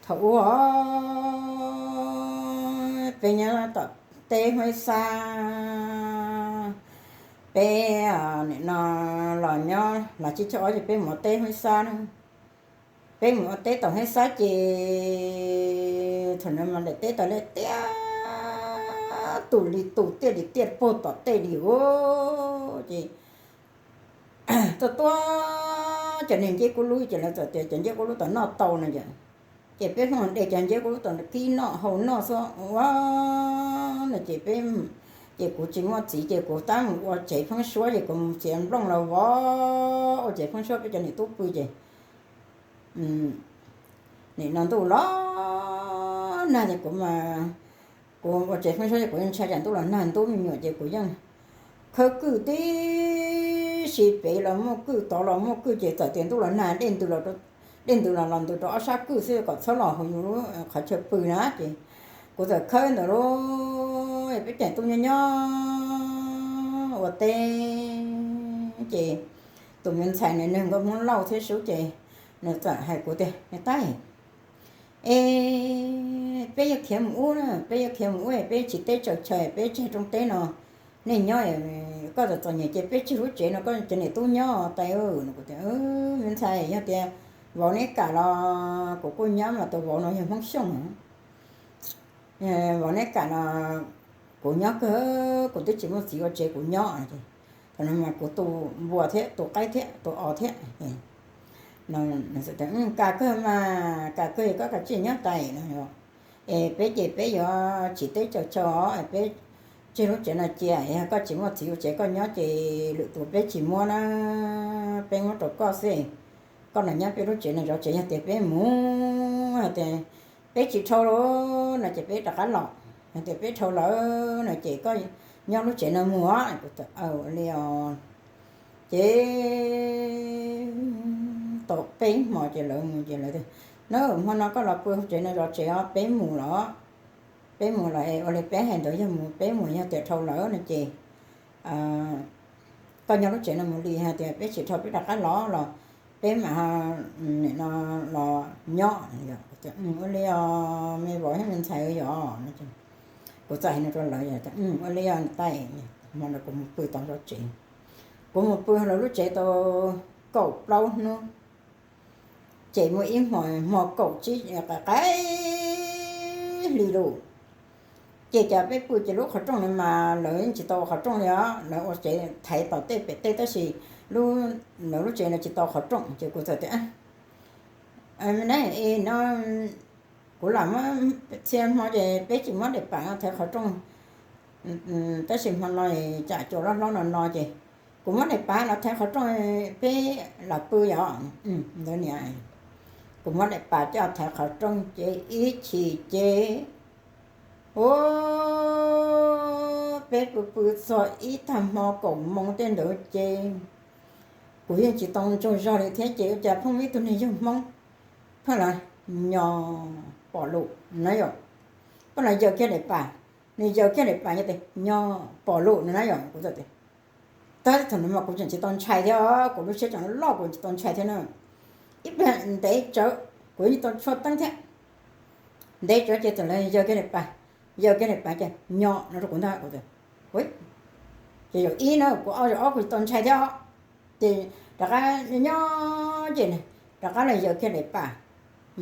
Thaum ub peb nyob tom teb Huab Xab, peb nim no los nyob los tsib caug ob ces peb mus ua teb Huab Xab na. Peb mus ua teb tom Huab Xab ces thaum no mas daim teb tau liaj tiaj, tus li tus tiaj li tiaj puag tom tej li ub. Ces tuaj tuaj cov niag nceb kub lub ces lawv txawm tias cov nceb kub lub tau noj tau no ces, ces peb pheej de cov nceb kub lub tau kib noj hau noj xwb ua no ces peb, ces kuv tsis muaj txiv ces kuv tab mus ua tsev pheeb suab ces kuv mus txiav nplooj los vov, ua tsev pheeb suab peb cov niam tub pw ces nim no ntuj los nag ces kuv, kuv ua tsev pheeb suab ces kuv yeej ntshai tsam ntuj los nag ntub me nyuam ces kuv yeej khawb kwj tib si, pem los muaj kwj tod los muaj kwj ces txawm tias ntuj los nag dej ntws los, dej ntws los los ntws rau ob sab kwj xwb kom txhob los hauv yus lub qhov chaw pw na ces kuv txawm khawb ntawd lauj. Peb cov niam tub nyob nyob ua teb ces tus me ntxhais nws neeg nkauj Hmoob Lauj thiab Sub ces nws txawm hais kuv tias, Niam tais, es peb yuav khiav mus ub na, peb yuav khiav mus ub es peb tsis teb tsaws chaw peb tseg rooj teb no, nej nyob, koj txom txom nyem ces peb tseg lub tsev no koj cov niam tub nyob tais. Kuv tias, Me ntxhais, yog tias vauv neb kam los kuv kuj nyob mas tus vauv no yog Hmoob Xyooj, vauv neb kam los kuv nyob kawg, kuv twb tsis muaj txiv ua tsev kuv nyob. Thaum no mas kuv tu npua thiab tu qaib thiab tu os thiab. Kam kawg mas, kam kawg koj kav tsij nyob tais no. Es peb ces peb yuav tsis teb tsaws chaw, peb tseg lub tsev no cia, yog koj tsis muaj txiv ua tsev koj nyob ces lwm tus peb tsis muab na, peb muab rau koj xwb. Koj los nyob peb lub tsev no zov tsev, yog tias peb mus, hais tias peb tsis dhau lawm no ces peb rov qab los, hais tias peb dhau lawm no ces koj nyob lub tsev no mus. Kuv tias, Aw, ua li os. Ces tau peb hmo ces lawv mus ces lawv tias, Na, hmo no koj los pw hauv tsev no zov tsev os, peb mus los, peb mus los es ua li peb hais ntawd, yog mus peb mus, yog tias dhau lawm no ces koj nyob lub tsev no mus li, hais tias peb tsis dhau peb rov qab los los peb mam nim no los nyob. Ua li os me vauv thiab me ntxhais yom. Kuv txawm hais no rau lawv, Ua li os tais. Hmo no kuv mus pw tau lub tsev, kuv mus pw lawv lub tsev tau kaum plaub hnub, ces muaj ib hmo, hmo kaum tsib, qaim hli lawm, ces cas peb pw ces lub qhov rooj no mas lawv yeej tsis tau ua qhov rooj li os, lawv ua tsev thaiv tom tej pem tej tab sis lawv lub tsev no tsis tau qhov rooj ces kuv txawm tias, Na, no kuv lam muab txhia hmo ces peb tsis muab daim pam los thaiv qhov rooj, tab sis hmo no cas cua loj hlob no no ces kuv muab daim pam los thaiv qhov rooj, peb lam pw yom. Ntawd niam, kuv muab daim pam coj thaiv qhov rooj ces ib chim ces, ua, peb pw pw txog ib tag hmo kaum moo tej ntawd ces kuv yeej tsis tau ntsaug zog li thiab ces ua cas pheej muaj ib tug niag yawg Hmoob pheej los nyo pom lus na yom, pheej los yaws kiag daim pam, nws yaws kiag daim pam ces nyo pom lus no na yom. Kuv txawm tias, tab thaum no mas kuv tseem tsis tau ntshai thiab, kuv lub siab tseem loj kuv tsis tau ntshai thiab na. Ib pliag ntev tsawv, kuv yeej tsis tau tshuaj teeb thiab, ntev tsawv ces txawm los yaws kiag daim pam, yaws kiag daim pam ces nyo no rau kuv ntag. Ces zaum ib na, kuv zaum ob kuv tsis tau ntshai thiab, ces rov qab nyob ces rov qab los yaws kiag daim pam,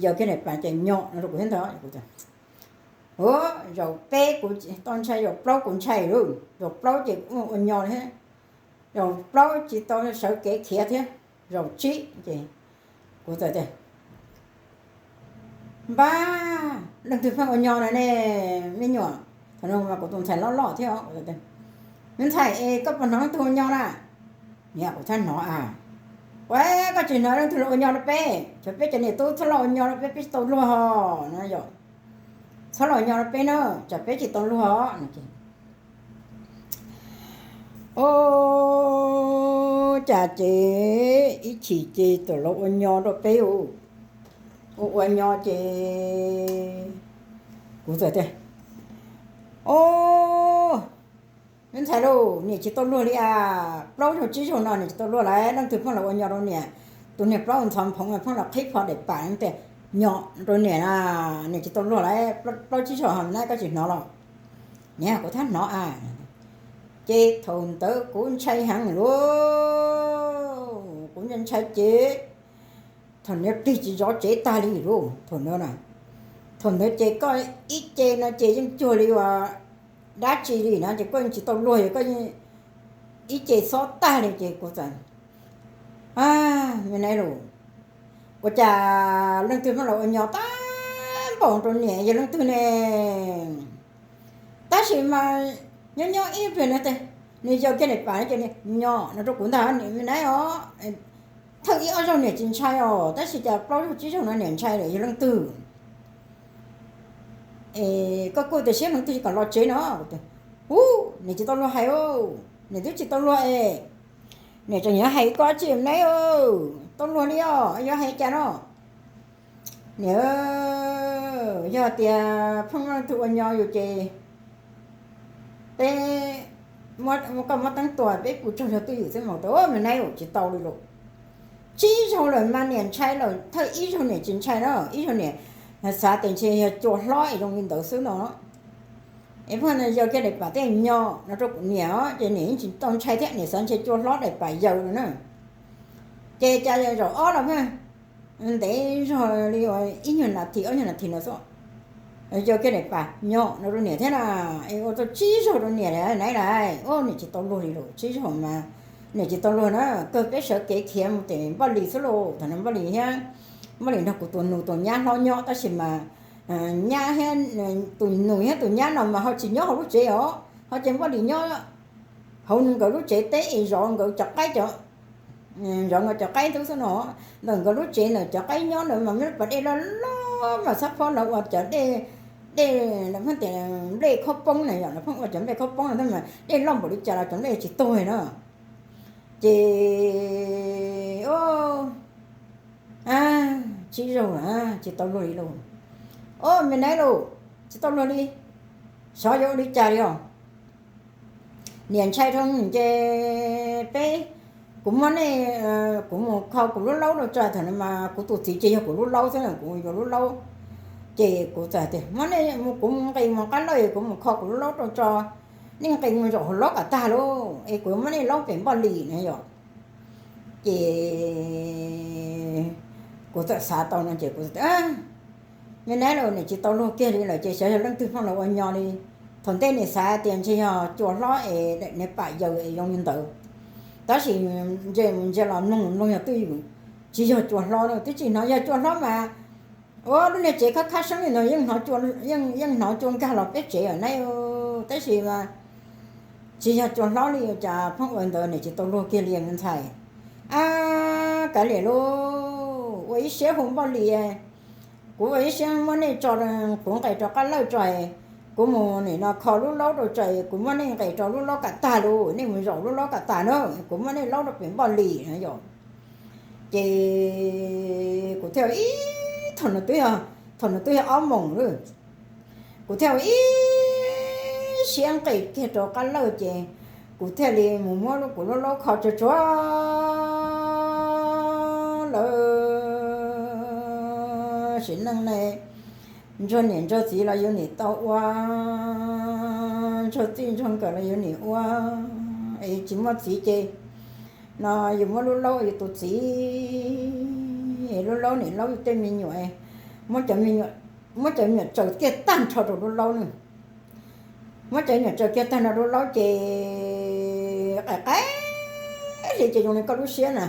yaws kiag daim pam ces nyo no rau kuv thiab ntag. Ua, zaum peb kuv tsis tau ntshai, zaum plaub kuv ntshai lauj, zaum plaub ces ua nyo thiab, zaum plaub tsis tau sawv kev khiav thiab, zaum tsib ces kuv txawm tias, Npab, leej twg pheej ua nyo no ne, me nyuam? Thaum no mas kuv tus ntxhais loj loj thiab. Me ntxhais es koj puas hnov leej twg ua nyo na? Niam, kuv txhob hnov a. Ua, koj tsis hnov leej twg los ua nyo rau peb, tsuas peb cov niam tub txhob los ua nyo rau peb, peb tsis tau luag ho no yom. Txhob los ua nyo rau peb na, tsam peb tsis tau luag no ces, ua cas ces ib chim ces txawm los ua nyo rau peb. Ua ua nyo ces kuv txawm tias, Au, me ntxhais lauj, niam tsis tau luag li a, plaub zaug tsib zaug no niam tsis tau luag lawm, leej twg pheej los ua nyo rau niam? Tus niag plaub ntxhov phoov pheej los qhib plho daim pam tias, Nyom rau niam, niam tsis tau luag lawm, plaub tsib zaug ho na koj tsis hnov los? Niam, kuv thab hnov a. Ces thaum ntawd kuv ntshai heev lauj, kuv ntshai ntshai ces thaum ntawd plig tsis zov tsev tag li lauj, thaum ntawd na. Thaum ntawd ces koj ib ce no ces yeej cuag li uas dab tsi li na, ces koj yeej tsis tau luag, yog koj ib ce xob tag li ces kuv txawm, me nai lauj, ua cas leej twg muab los ua nyom tag npaum rau niam, yog leej twg ne? Tab sis mas nyob nyob ib pliag no ces nws yau kiag daim pam ces nws nyom no rau kuv ntag, niam, me nai os, thawj ib ob zaug niam tsis ntshai os, tab sis cas plaub zaug tsib zaug no niam ntshai lawm, yog leej twg? Koj kuj tias siab leej twg kom los tsev no? Ub, niam tsis tau luag hais, niam twb tsis tau luag es, niam tseem yuav hais koj tsis, me nai, tau luag li os, yuav hais cas no? Niam, yog tias pheej muaj leej twg ua nyom yus ces peb, koj muab teeb tua peb pw tsaug zog twj ywm xwb mas. Tau, me nai, tsis tau li lauj. Tsib zaug lawm mas niam ntshai lawm, thawj ib zaug niam tsis ntshai na, ib zaug niam xav tias ntshe yog cua hlob es zoo li ntawd xwb no. Es pheej yau kiag daim pam thiab nyom no rau kuv niam os, ces niam yeej tsis tau ntshai thiab, niam xav ntshe cua hlob daim pam yau no na. Ces cas zaum ob los pheej ntev zog li ib nyuag nas this ob nyuag nas this no xwb, yau kiag daim pam nyom no rau niam thiab na. Es ua tau tsib zaug rau niam lawm, nai lawm, niam tsis tau luag li lauj, tsib zaug mas niam tsis tau luag na. Kawg peb sawv kev khiav mus tim Npoj Lis xwb lauj. Thaum no Npoj Lis thiab, Npoj Lis nrog kuv tus nus tus nyab hlob nyob, tab sis mas nyab thiab, tus nus thiab tus nyab no mas ho tsis nyob hauv lub tsev os, ho ces Npoj Lis nyob hauv nkawd lub tsev teb es zov nkawd cov qaib, zov nkawd cov qaib ntub xwb no. Ntawm nkawd lub tsev ntawm cov qaib nyob ntawd mas muaj lub pas dej loj loj mas xab phob lawv ua cov dej, dej, lawv pheej tias nplej khaub poob na, yog lawv pheej ua cov nplej khaub poob no mas dej loj npaum li cas los cov nplej tsis tuag na. Ces, tsib zaug tsis tau luag li lauj. Au, me nai lauj, tsis tau luag li, xyov yuav ua li cas li os. Niam ntshai dhau ces peb, kuv muab nej, kuv mus kho kuv lub laub rau tso. Thaum no mas kuv tus txiv ces yog kuv lub laub xwb, kuv yuav lub laub. Ces kuv txawm tias, muab nej, kuv mus nqis mus qab lawj, kuv mus kho kuv lub laub rau tso, nej nqis mus zaum hauv laub kom tag lauj, es kuv muab nej laub pem Npoj Lis na yom. Ces kuv txawm xav tau no ces kuv, me nai lauj, niam tsis tau luag kiag li lawm ces xyov yog leej twg pheej los ua nyom li. Thaum ntej niam xav tias ntshe yog cua hlob es niag pam yaws es zoo li ntawd, tab sis ntsia mus ntsia los mloog mloog yog twj ywm, tsis yog cua hlob na, twb tsis hnov yog cua hlob mas. Ua lub niag tsev khab khab seeb li no yeej hnov cua nkag los peb tsev os nai, tab sis mas tsis yog cua hlob li, cas pheej ua ntawd, niam tsis tau luag kiag li me ntxhais. Ab, kav liam lauj, ua ib siab hu Npoj Lis, kuv ua ib siab muab nej tso, kuv nqis rau qab lawj tso, kuv mus nim no kho lub laub rau tso, kuv muab nej nqis rau lub laub kom tag lauj, nej mus zaum lub laub kom tag na, kuv muab nej laub rau pem Npoj Lis na yom. Ces kuv thiaj ib, thaum no twb yog, thaum no twb yog ob moos lawm, kuv thiaj ua ib siab nqis kiag rau qab lawj ces kuv thiaj li mus muab kuv lub laub kho tsuag tsuag lawm. Sim neej ne, ntsog niam ntsog txiv los yuav nim tau ua, ntsog txij ntsog nkawm los yuav nim ua, es tsis muaj txiv ces no yus muab lub laub ua yus tus txiv, es lub laub nim laub yus tej me nyuam, muab cov me nyuam, muab cov me nyuam tsaws kiag tag nrho rau lub laub na. Muab cov me nyuam tsaws kiag tag nrho lub laub ces qaim qaim li ces zoo li koj lub siab na.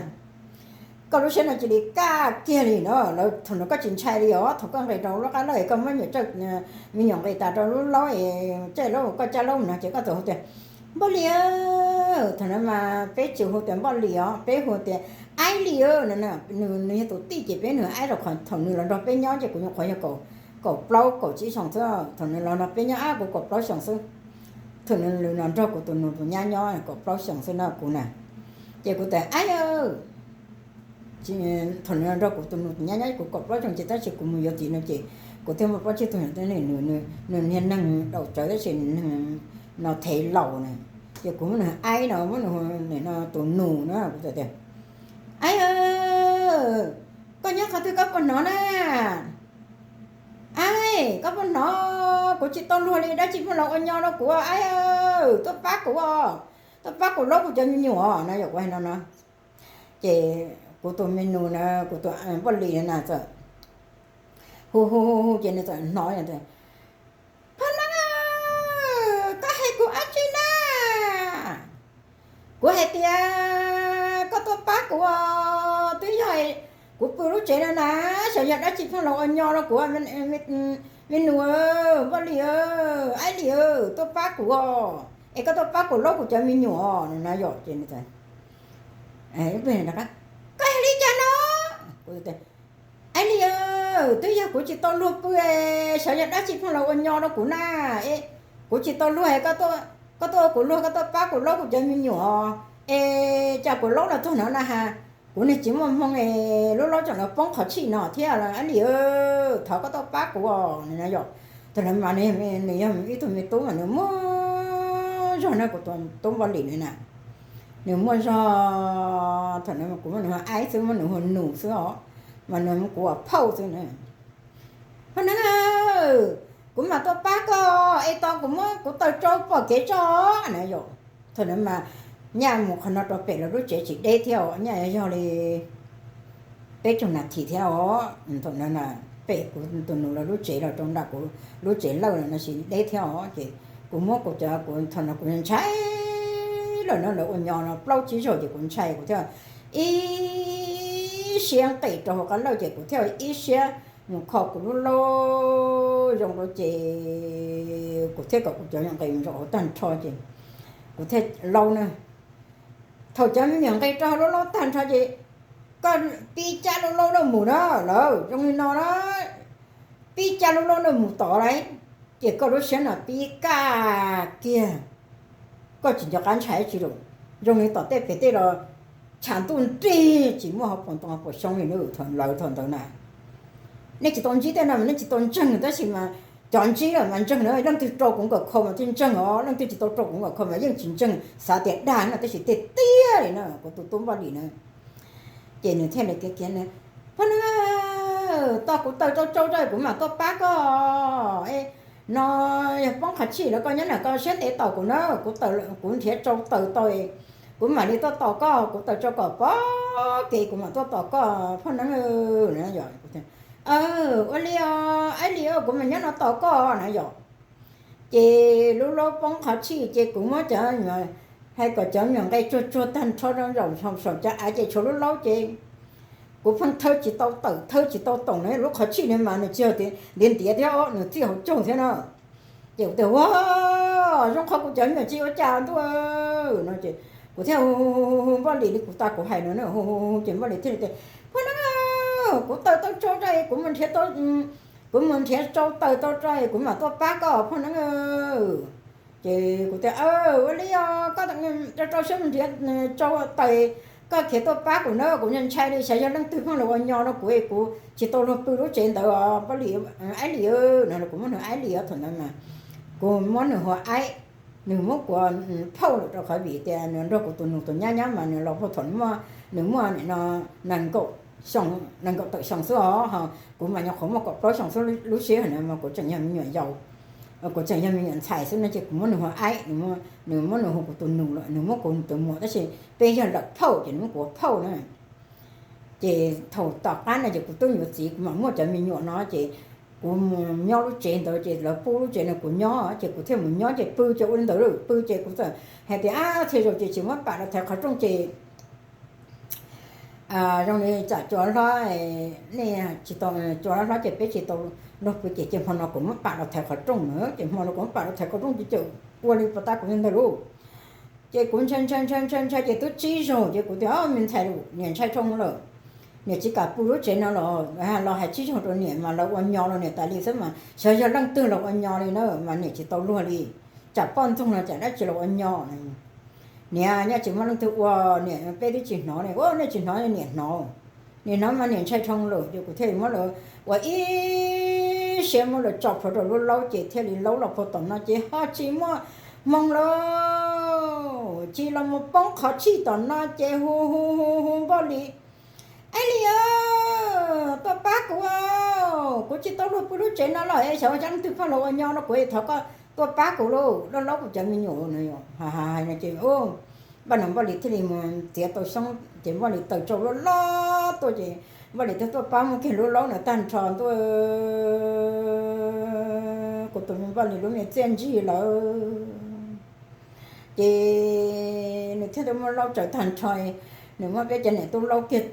Koj lub siab no cia li kaj kiag li no, lawv thaum no koj tsis ntshai li os, thaum koj nqis rau lub qab lawj es koj muab me nyuam tsaws, me nyuam nqis tas rau lub laub es caij laub, koj caij laub no ces koj txawm hu tias, Npoj Lis, thaum no mas peb tsis hu tias Npoj Lis os, peb hu tias Aib Lis, nws, nws yog tus tij ces peb nws Aib rau qhov thaum nws los nrog peb nyob ces kuv nyuam qhuav yog kaum plaub kaum tsib xyoos xwb, thaum nws los nrog peb nyob ab kuv kaum plaub xyoos xwb. Thaum nws los nrog kuv tus nus tus nyab nyob kaum plaub xyoos xwb no kuv na. Ces kuv tias, Aib, thaum nws los nrog kuv tus nus tus nyab nyob kuv kaum plaub xyoos ces tab sis kuv mus yuav txiv no ces kuv thiaj muaj plaub tsib tug, nws niag neeg daum tsawv tab sis nws neeg no thev laus na. Ces kuv muab nws Aib no, muab nws tus nus na, kuv tias, Aib, Koj nyob qhov twg koj puas hnov na? Aib, koj puas hnov? Kuv tsis tau luag li, dab tsi pheej los ua nyo rau kuv, aib, tuaj pab kuv os, tuaj pab kuv laub kuv cov me nyuam no, yog kuv hais no no. Ces kuv tus me nus na, kuv tus npauj lis na txawm hu hu hu hu ces nws txawm hnov, Phoj Neeb, koj hais kuv dab tsi na? Kuv hais tias koj tuaj pab kuv os, twb yog kuv pw lub tsev no na, xyov yog dab tsi pheej los ua nyo rau kuv, me nus, npauj lis, aib lis, tuaj pab kuv os, es koj tuaj pab kuv laub kuv cov me nyuam no na yom. Ces koj hais li cas no? Aib lis, twb yog kuv tsis tau luag pw, xyov yog dab tsi pheej los ua nyo rau kuv na. Kuv tsis tau luag, koj tuaj ua kuv luag, koj tuaj pab kuv laub kuv cov me nyuam, es cas kuv laub los txog no na has, kuv niag tsis muaj hmoo, lub laub tseem los poob qhov tshij no thiab, aib lis, thov koj tuaj pab kuv os no yom. Thaum no mas nws yog ib tug me tub mas nws muaj zog na, kuv tus tub npauj lis na, nws muaj zog, thaum no kuv muab nws hu aib xwb, muab nws hu nus xwb os, mas nws muab kuv ua phauj xwb na. Phoj Neeb, kuv mam tuaj pab koj, es tos kuv muab kuv taws tsau pom kev tso na yom. Thaum no mas nyaj mus qhov no rau pem lawv lub tsev tsis deb thiab os, nyaj yog li peb caug nas this thiab os. Thaum no pem kuv tus nus lawv lub tsev los rau nram kuv lub tsev lawj los no tsis deb thiab os. Ces kuv muab kuv cov, kuv thaum no kuv ntshai lawm no, lawv ua nyo no plaub tsib zaug ces kuv ntshai, kuv thiaj ib siab nqis rau hauv qab lawj ces kuv thiaj ib siab mus kho kuv lub laub zoo rau ces kuv thiaj kom kuv cov me nyuam nqis mus zaum hauv tag nrho ces kuv thiaj laub na. Thaum cov me nyuam nqis rau hauv lub laub tag nrho ces koj pib cab lub laub no mus na, lawv zoo li no na, pib cab lub laub no mus tod lauj, ces koj lub siab no pib kaj kiag, koj tsis nco qab ntshai dab tsi lawm. Zoo li tom tej pem tej los tshav ntuj nrig tsis muaj hauv paus ntoo hauv paus xyoob li na, thaum lawv thaum ntawd na. Nej tsis tau ntsib tej no mas nej tsis tau ntseeg, tab sis mas cov ntsib lawm mas ntseeg na, leej twg rau kuv nkawm kho mas thiaj ntseeg os, leej twg tsis tau rau kuv nkawm kho mas yeej tsis ntseeg, xav tias dag no tab sis tiag tiag li na, kuv tus tub npauj lis na. Ces nws thiaj li kiv kiv na, Phoj Neeb, tos kuv taws tsau tso kuv mam tuaj pab koj. No yog poob qhov tshij lawm koj nyob na, koj siab ntev tos kuv na, kuv nrhiav tsau taws tau, kuv mam li tuaj tos koj, kuv taws tsau kom pom kev kuv mam tuaj tos koj Phoj Neeb. Ua li os, aib lis, kuv mam nyob no tos koj na yom. Ces lub laub poob qhov tshij ces kuv muab cov, hais kom cov me nyuam nqe tsuag tsuag tag nrho rau zaum saum cov av ces tshuav lub laub ces kuv pheej thawb tsis tau tawm thawb tsis tau toom na, lub qhov tshij no mas nws tsis yog tias ntiav ntiav thiab, nws txij hauv caug thiab no. Ces kuv tias, Ua, zoo qhov kuv cov me nyuam tsis ua cas ntuj no ces kuv thiaj hu hu hu hu npauj lis li kuv tas kuv hais no na, hu hu hu ces npauj lis thiaj li tias, Phoj Neeb, kuv taws tau tsau tso kuv mus nrhiav, kuv mus nrhiav tsau taws tau tso kuv mam tuaj pab koj Phoj Neeb. Ces kuv tias, Ua li os, koj rau siab mus nrhiav tsau taws, koj khiav tuaj pab kuv na, kuv ntshai li xyov yog leej twg pheej los ua nyo rau kuv, kuv tsis tau luag pw lub tsev ntawd os, npauj lis, aib lis no, kuv muab nws aib lis os thaum ntawd mas kuv muab nws hu aib, nws muab kuv phauj lawm rau qhov vim tias nws nrog kuv tus nus tus nyab nyob mas nws los puag thaum nws muaj, nws muaj nim no nees nkaum tawm xyoo xwb os, kuv mas nyuam qhuav muaj kaum plaub xyoo xwb, lub sij hawm no mas kuv tseem yog me nyuam yaus, kuv tseem yog me nyuam ntxhais xwb no ces kuv muab nws hu aib, nws muab nws hu kuv tus nus lawm, nws muab kuv tus muam, tab sis peb yog lawm phauj ces nws muab kuv hu phauj na. Ces thaum tom qab no ces kuv twb yuav txiv kuv mam muaj cov me nyuam no ces kuv mus nyob lub tsev ntawd ces lawv pub lub tsev no kuv nyob ces kuv thiaj mus nyob ces pw ces ua li ntawd, pw ces kuv txawm hais tias, Ab, txhia zaus ces tsis muab pam los thaiv qhov rooj ces zoo li tsam cua hlob, nej tsis tau, cua hlob ces peb tsis tau luag pw ces cia hmo no kuv muab pam los thaiv qhov rooj na, ces hmo no kuv muab pam los thaiv qhov rooj ces ua li pas tab kuv li ntawd lauj. Ces kuv ntshai ntshai ntshai ntshai ntshai ces twb tsib zaug ces kuv tias, Me ntxhais, niam ntshai dhau lawm, niam tsis kam pw lub tsev no los, los hais tsib zaug rau niam mas lawv ua nyo rau niam tas li xwb mas xyov yog leej twg los ua nyo li na mas niam tsis tau luag li, tsam poj ntxoog no tsam dab tsi los ua nyo. Niam, nyob tsis muaj leej twg ua, niam peb twb tsis hnov li. Nej tsis hnov, niam hnov. Niam hnov mas niam ntshai dhau lawm ces kuv thiaj li muab lawv ua ib siab muab lawv tso plhuav rau lub laub ces thiaj li laub los puag tom no ces ho tsis muaj hmoo lawm, tsis los mus poob qhov tshij tom no ces hu hu hu hu npauj lis, Aib lis os, Kuv, kuv tsis tau luag pw lub tsev no los es xyov yog leej twg pheej los ua nyo no, kuv thov koj tuaj pab kuv lauj, laub laub kuv cov me nyuam no. Hais hais no ces Npaj Nus Npaj Lis thiaj li mus txiav tau xyoob ces Npaj Lis taws tsau loj loj tuaj ces Npaj Lis thiaj tuaj pab muab kiag lub laub ntawd tag nrho ntua kuv tus me Npaj Lis lub me txiaj ntsig lawm. Ces nws thiaj tuaj muab laub tsaws tag nrho, nws muab peb cov niam tub laub kiag,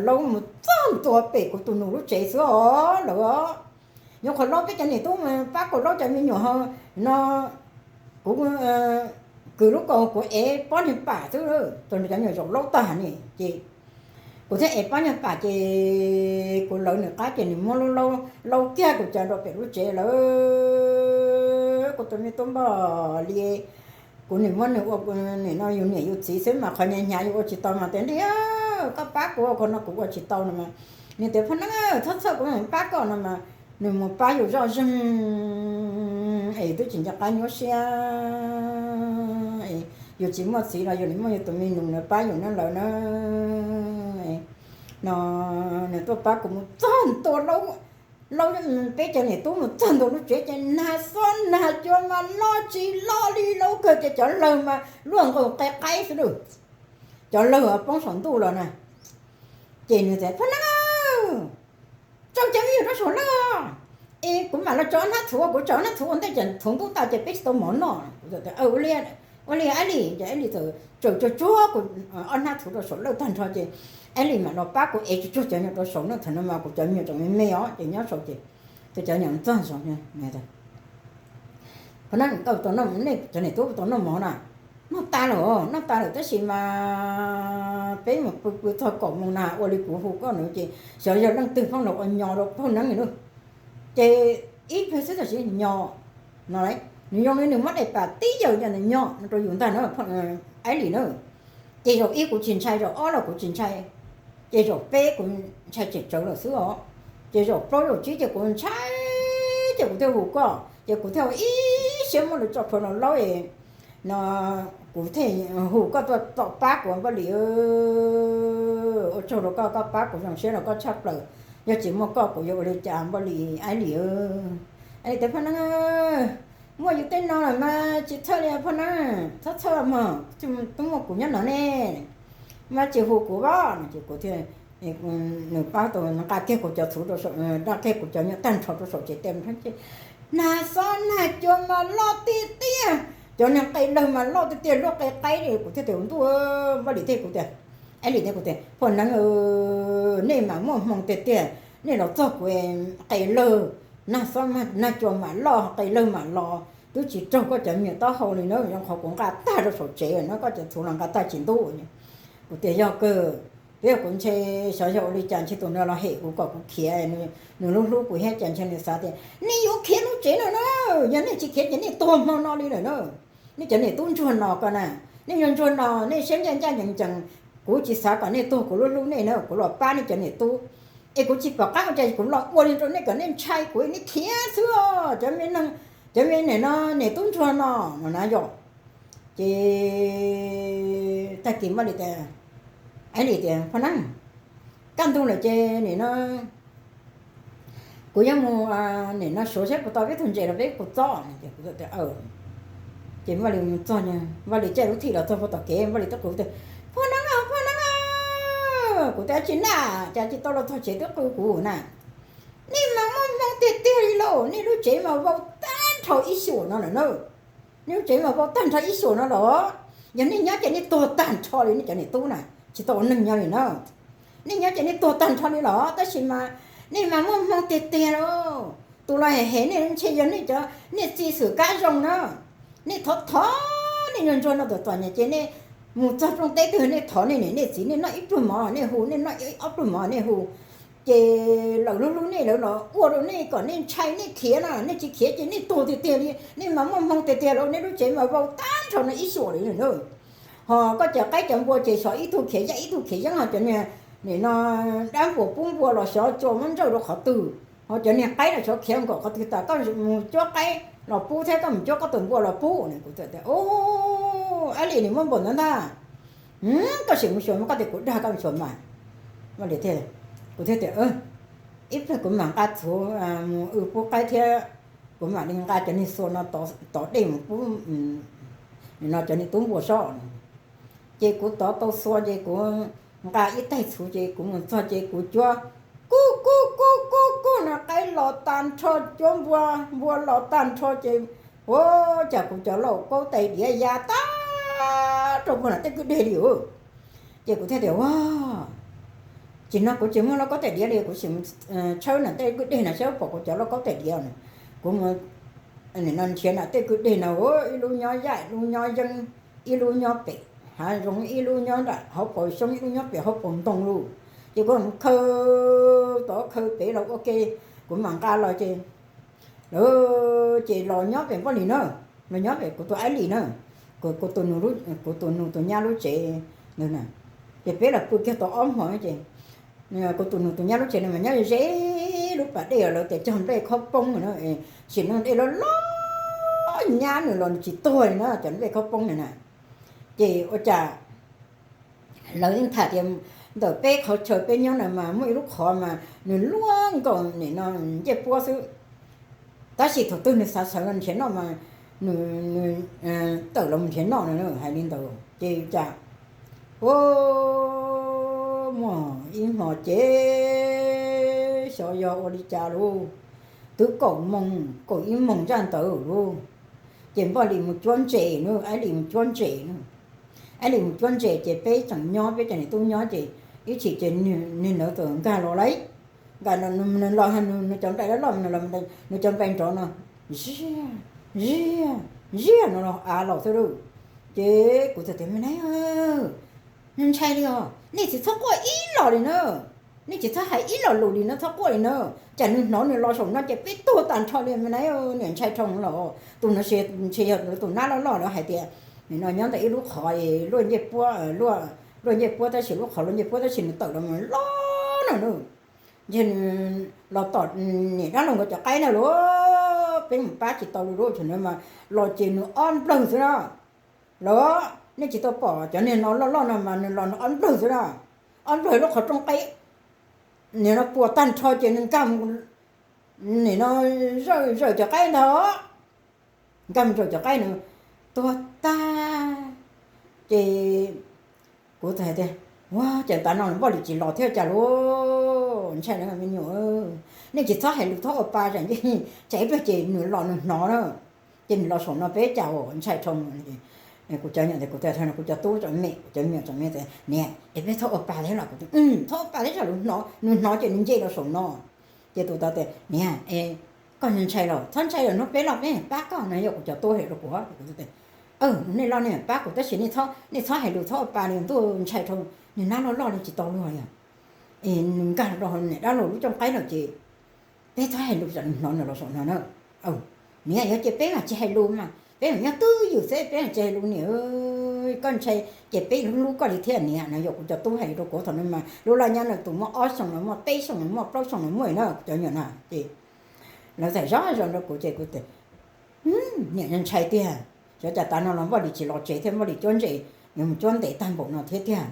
laub mus txog ntua pem kuv tus nus lub tsev xwb os lawm. Nyuam qhuav laub peb cov niam tub pab kuv laub cov me nyuam ho no, kuv kwv lub kaus kuv ev pob niag pam xwb, tus nws cov me nyuam zaum laub tag ne ces kuv thiaj ev pob niag pam ces kuv lawv nws qab ces nws muab lub laub, laub kiag kuv cov rau pem lub tsev lawm. Kuv tus me tub Npaj Lis, kuv nim muab nws ua nim no yus niam yus txiv xwb mas qhov hnyav hnyav yus ua tsis tau mas tias Npaj Lis, koj pab kuv ua qhov no kuv ua tsis tau no mas, nws tias Phoj Neeb, txhob txhawj, kuv mam pab koj no mas, nws mus pab yus zoj zeeg es twb tsis nco qab nyuaj siab. Yus tsis muaj txiv los yus nim muaj yus tus me nus na pab yus na lawm na. No nws tuaj pab kuv mus txog ntua laub, peb cov niam tub mus txog ntua lub tsev ces nag xob nag cua mas loj tsis loj li, loj kawg ces cov lawg mas luaj nqus qe qaib xwb lauj. Cov lawg poob saum ntuj los na. Ces nws tias Phoj Neeb, tsaws cov me nyuam rau saum lawj es kuv mam los tsaws ob hnab txhuv, kuv tsaws ob hnab txhuv ua ntej ces txhuv ntub tag ces peb tsis tau mov noj. Ua li Aib Lis, ces Aib Lis txawm tsaws tsuag tsuag kuv ob hnab txhuv rau saum lawj tag nrho ces Aib Lis mam los pab kuv ev tsuag tsuag cov nyuam rau saum na, thaum no mas kuv cov me nyuam tseem me me os ces nyob saum ces tus cov nyuam txog saum Phoj Neeb, koj tau noj, nej cov niam tub tau noj mov na? Noj tas lawm, noj tas lawm tab sis mas peb mus pw pw txog kaum moos na ua li kuv hu koj no ces xyov yog leej twg pheej los ua nyo rau Phoj Neeb li lauj. Ces ib pliag xwb tam sim nyo no, nws zoo li nws muab daim pam tib yaws nyo no rau yus ntag na, Aib Lis na. Ces zaum ib kuv tsis ntshai, zaum ob los kuv tsis ntshai, ces zaum peb kuv ntshai tsem tsawv lawm xwb os. Ces zaum plaub zaum tsib ces kuv ntshai, ces kuv thiaj hu koj, ces kuv thiaj ua ib siab muab lawv tso plhuav los laub no, kuv thiaj hu koj tuaj pab kuv Npaj Lis. Ua tsaug rau koj, koj pab kuv zoo siab rau koj tshaj plaws. Yog tsis muaj koj kuv yuav ua li cas Npaj Lis, Aib Lis. Aib Lis tias Phoj Neeb, muaj yus tej no lawm mas tsis txhawj li Phoj Neeb, txhob txhawj mog, twb muaj kuv nyob no ne. Mas tsis hu kuv os no ces kuv thiaj, nws pab tau nqa kiag kuv cov txhuv, nqa kiag kuv cov nyuam tag nrho rau saum tsev tes. Nag xob nag cua mas loj tiag tiag, cov niag qe lawg mas loj tiag tiag, luaj qe qaib li. Kuv thiaj tias ntuj, Npaj Lis thiab kuv tias, Aib Lis thiab kuv tias Phoj Neeb, nej mas muaj hmoo tiag tiag, nej los txog kuv qe lawg, nag xob nag cua mam loj qe lawg mam los, twb tsis raug koj cov me nyuam taub hau li na, zoo qhov kuv nqa tag rau saum tsev no, koj cov txhuv los nqa tag tsis ntub. Kuv tias yog kawg, twb yog kuv ntshe xyov yog ua li cas ntshe tus no los hem kuv kom kuv khiav, nws hlub hlub kuv thiab cas ntshe nws xav tias nej yuav khiav lub tsev no na, yog nej tsis khiav ces nej tuag hmo no li lawm na. Nej cov niam tub ntsuag no ko na, nej yuav ntsuag no nej siab ncaj ncaj ncees ncees, kuv tsis xav kom nej tuag, kuv hlub hlub nej na, kuv los pab nej cov niam tub, es kuv tsis pom qab ua cas kuv los ua li rau nej kom nej ntshai kuv, nej khiav xwb os cov me neeg, cov me niam no, niam tub ntsuag no no na yom. Ces tag kis Npaj Lis tias, Aib Lis tias Phoj Neeb, kaj ntug lawm ces nim no kuv yuav mus nim no suav saib puas tau peb tug ntses los peb puas txob. Ces Npaj Lis mus txog, Npaj Lis caij lub thij los txog puag tom kev, Npaj Lis twb qw tias, Phoj Neeb, Phoj Neeb, kuv twb tsis naj cas tsis tau los txog tsev twb qw kuv na. Nej mas muaj hmoo tiag tiag li lauj, nej lub tsev mas vau tag nrho ib xyuam no lawm na. Nej lub tsev mas vau tag nrho ib xyuam no los, yog nej nyob ces nej tuag tag nrho li nej cov niam tub na, tsis tau ua neeg nyob li na. Nej nyob ces nej tuag tag nrho li los, tab sis mas nej mas muaj hmoo tiag tiag lauj. Tus los hem nej ntshe yog nej cov niam txiv xwm kab zoo na. Nej thov thov nej ntsuag ntsuag no tom txom nyem ces nej mus txog rooj teb twg nej thov nej niam nej txiv, nej noj ib pluag mov nej hu, nej noj ob pluag mov nej hu. Ces lawv hlub hlub nej, lawv los ua rau nej kom nej ntshai nej khiav na, nej tsis khiav ces nej tuag tiag tiag li. Nej mas muaj hmoo tiag tiag lauj, nej lub tsev mas vau tag nrho no ib xyuam li na. Ho koj cov qaib cov npua ces xyov ib tug khiav yaj ib tug khiav yeeb, ho cov niag nim no dab npua pub npua los xyov tsuas muab ntsawj rau qhov twg, ho cov niag qaib los xyov khiav nkaum qhov twg tas, koj mus cuab qaib los pub thiab koj mus cuab koj tus npua los pub. Kuv tias, Aib Lis, nws muaj npaum ntawd ntag. Koj sim mus xyuas mas, koj tias kuv dag koj mus xyuas mas. Kuv thiaj tias, ib pliag kuv mam nqa txhuv mus w pub qaib thiab kuv mam li nqa cov niag xua no tov dej mus pub no cov niag tub npua sob. Ces kuv tov tau xua ces kuv nqa ib taig txhuv ces kuv mus txog ces kuv cuab kub kub kub kub kub no qaib los tag nrho, cuab npua, npua los tag nrho ces ua cas kuv cov lauj kaub tais diav ya tag rau puag nram tej kwj deg li os. Ces kuv thiaj tias ua, tsis no kuv tsis muaj lauj kaub tais diav li, kuv sim tshawb nram tej kwj deg no saib pom kuv cov lauj kaub tais diav no. Kuv mus nrhiav nram tej kwj deg no, ib lub nyob yaj, ib lub nyob yeeb, ib lub nyob pem hav zoov, ib lub nyob nram hauv paus xyoob, ib lub nyob pem hauv paus ntoo lauj. Ces kuv khaws tod khaws pem los ua ke, kuv mam nqa los ces lawv ces los nyob pem Npoj Lis na, los nyob pem kuv tus Aib Lis na, kuv tus nus tus nyab lub tsev ntawd na. Ces peb los pw kiag tau ob hmo ces kuv tus nus tus nyab lub tsev no mas nyob ze lub pas dej os, lawv tias cog nplej khob poob na, sim neej dej loj loj nyab nws los nws tsis tuag li na cov nplej khob poob na na. Ces ua cas lawv yeej tham tias ntawm peb qhov chaw peb nyob na mas muaj ib lub qhov mas nws luaj nkaus nim no ncej puab xwb, tab sis thaum twg nws xav sawv nrhiav noj mas nws tawm los nrhiav noj no, hais li ntawd ces cas ua muaj ib hmo ces xyov yog ua li cas lauj, twb kaum moos kaum ib moos ntsaj ntawd lauj, ces Npoj Lis mus cuab ntses na, Aib Lis mus cuab ntses na. Aib Lis mus cuab ntses ces peb tseem nyob, peb cov niam tub nyob ces ib chim ces niag ntawd txawm nkag los lauj, nkag los nws cov nplais loj loj, nws cov nplais nrov no ziaj ziaj ziaj no los av los xwb lauj. Ces kuv txawm tias me nab, ntshai li os, nej tsis txhob quaj ib los li na, nej tsis txhob hais ib los lus li na, txhob quaj li na, tsam nws hnov nws los saum no ces peb tuag tag nrho li me nab, niam ntshai dhau los. Tus no ntshe yog tus nab loj loj lawv hais tias nim no nyob ntawm ib lub qhov luaj ncej puab, luaj ncej puab tab sis lub qhov luaj ncej puab tab sis nws tawm los loj no na. Ntshe nws los tom niam dab laug nkawd cov qaib na lauj, peb mus pab tsis tau li lauj, thaum no mas los ces nws ob nplawg xwb na. Los nej tsis tau pom cov niag no loj loj no mas nws los nws ob nplawg xwb na, ob nplawg lub qhov rooj qaib, nim no puas tag nrho ces nws nkag mus, nim no zawm zawm cov qaib ntag, nkag mus zawm cov qaib no tuag tag. Ces kuv txawm hais tias ua cas tav no Npoj Lis tsis los thiab cas lauj, ntshai na me nyuam, nej tsis txhob hais lus txhob ua pa tsam ib pliag ces nws los nws hnov na, ces nws los saum no peb cas ua ntshai dhau. Kuv cov nyuam tias kuv tias kuv cov tub tsom me, kuv cov me nyuam tsom me tias niam es peb txhob ua pa thiab los, kuv tias txhob ua pa thiab tsam nws hnov ces nws nce los saum no. Ces tus tod tias niam, koj ntshai los txhob ntshai los, hnub peb los peb pab koj no, yog kuv cov tub hais rau kuv, nej los nej pab kuv tab sis nej txhob hais lus txhob ua pa li, ntuj ntshai dhau, nws nab loj loj li tsis tau luag li. Es nws nkag rau niam dab laug lub cooj qaib lawm ces peb txhob hais lus tsam nws hnov nws los saum no na. Niam, yog ces peb mam tsis hais lus mas, peb mam nyob twj ywm xwb, peb mam tsis hais lus niam, koj ntshai ces peb hlub koj li thiab niam no. Yog kuv cov tub hais rau kuv thaum no mas lub laj nyab no tus muaj ob xyoos los muaj, peb xyoos los muaj, plaub xyoos los muaj na, kuv cov nyuam na. Ces lawv txawm zov zos rau kuv ces kuv tias niam ntshai tiag, xyov cas tav no los Npoj Lis tsis los tsev thiab, Npoj Lis cuab ntses, yuav mus cuab ntev tag npaum no thiab tiag.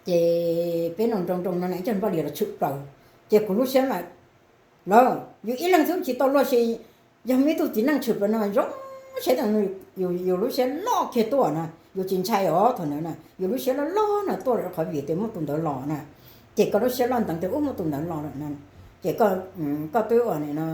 Ces peb nroo nroo nroo no na coj Npoj Lis los tshwm plaws, ces kuv lub siab mas, lawm yus ib leeg xwb tsis tau luag si, yog muaj ib tug txiv neej tshwm plaws no zoo siab tas yus lub siab loj kiag tuaj na, yus tsis ntshai os thaum ntawd na, yus lub siab loj loj no tuaj rau qhov vim tias muaj tus ntawd los na. Ces koj lub siab loj ntev tias ub muaj tus ntawd los lawm na, ces koj twb ua no,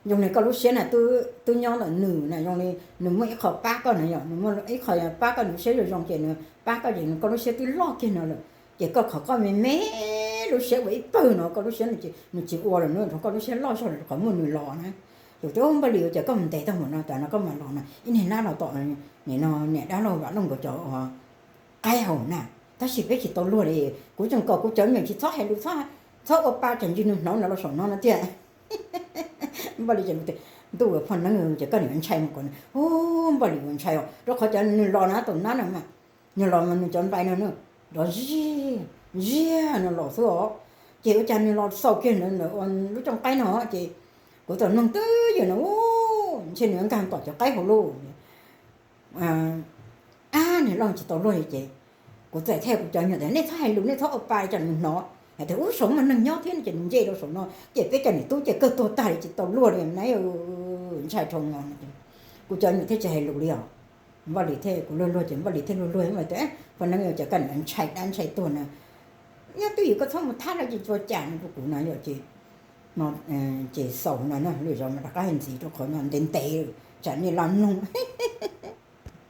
zoo li koj lub siab na twb nyob ntawm nws na, zoo li nws muaj ib qho pab koj na, yog nws muaj ib qho pab koj, nws lub siab zoo zoo ces nws pab koj ces koj lub siab twb loj kiag no lawm. Ces koj qhov koj me me lub siab ua ib pawg no koj lub siab nws tsis ua lawm na, rau koj lub siab loj zog lawm qhov muaj nws los na. Yus twb ub Npoj Lis ua cas koj mus ntev tag npaum no tas no koj mam los na, ib niag nab los tom nim no niam dab laug Vam Looj nkawd cov qaib hauv na, tab sis peb tsis tau luag li. Kuv tseem kom kuv cov me nyuam tsis txhob hais lus, txhob ua pa tsam ntsis nws hnov nws los saum no no tiag. Npoj Lis tias ntuj ua poj neeb ces koj niam ntshai mus kom, ub Npoj Lis ua ntshai os, rau qhov cov nws los na tus nab no mas, nws los mas nws cov nplais no nrov ziaj ziaj no los xwb os. Ces ua cas nws los xaus kiag ntawd ntawm lub cooj qaib no ces kuv txawm mloog twb ywm no, ntshe nws nkag tom cov qaib hauv lauj. Ab, niag loj tsis tau luag li ces kuv txawm thiaj kuv cov nyuam tias nej txhob hais lus, nej txhob ua pa tsam nws hnov. Hais tias ub saum mas neeg nyob thiab no ces nws nce rau saum no ces peb cov niam tub ces kawg tuag tag li ces tsis tau luag li na. Ntshai dhau no. Kuv cov niam thiaj tsis hais lus li os. Vaj Lis thiab kuv luag luag ces Vaj Lis thiaj luag luag mas tias, Phua Neeb, yog cas koj ntshai dab ntshai tuag na? Nyob twj ywm koj txhob mus thab lawv ces tsuas cas no rau kuv no yom. Ces, ces xaus no na, lwm zaus mas rov qab hais ntxiv rau qhov no ntev ntev tsam nej los mloog.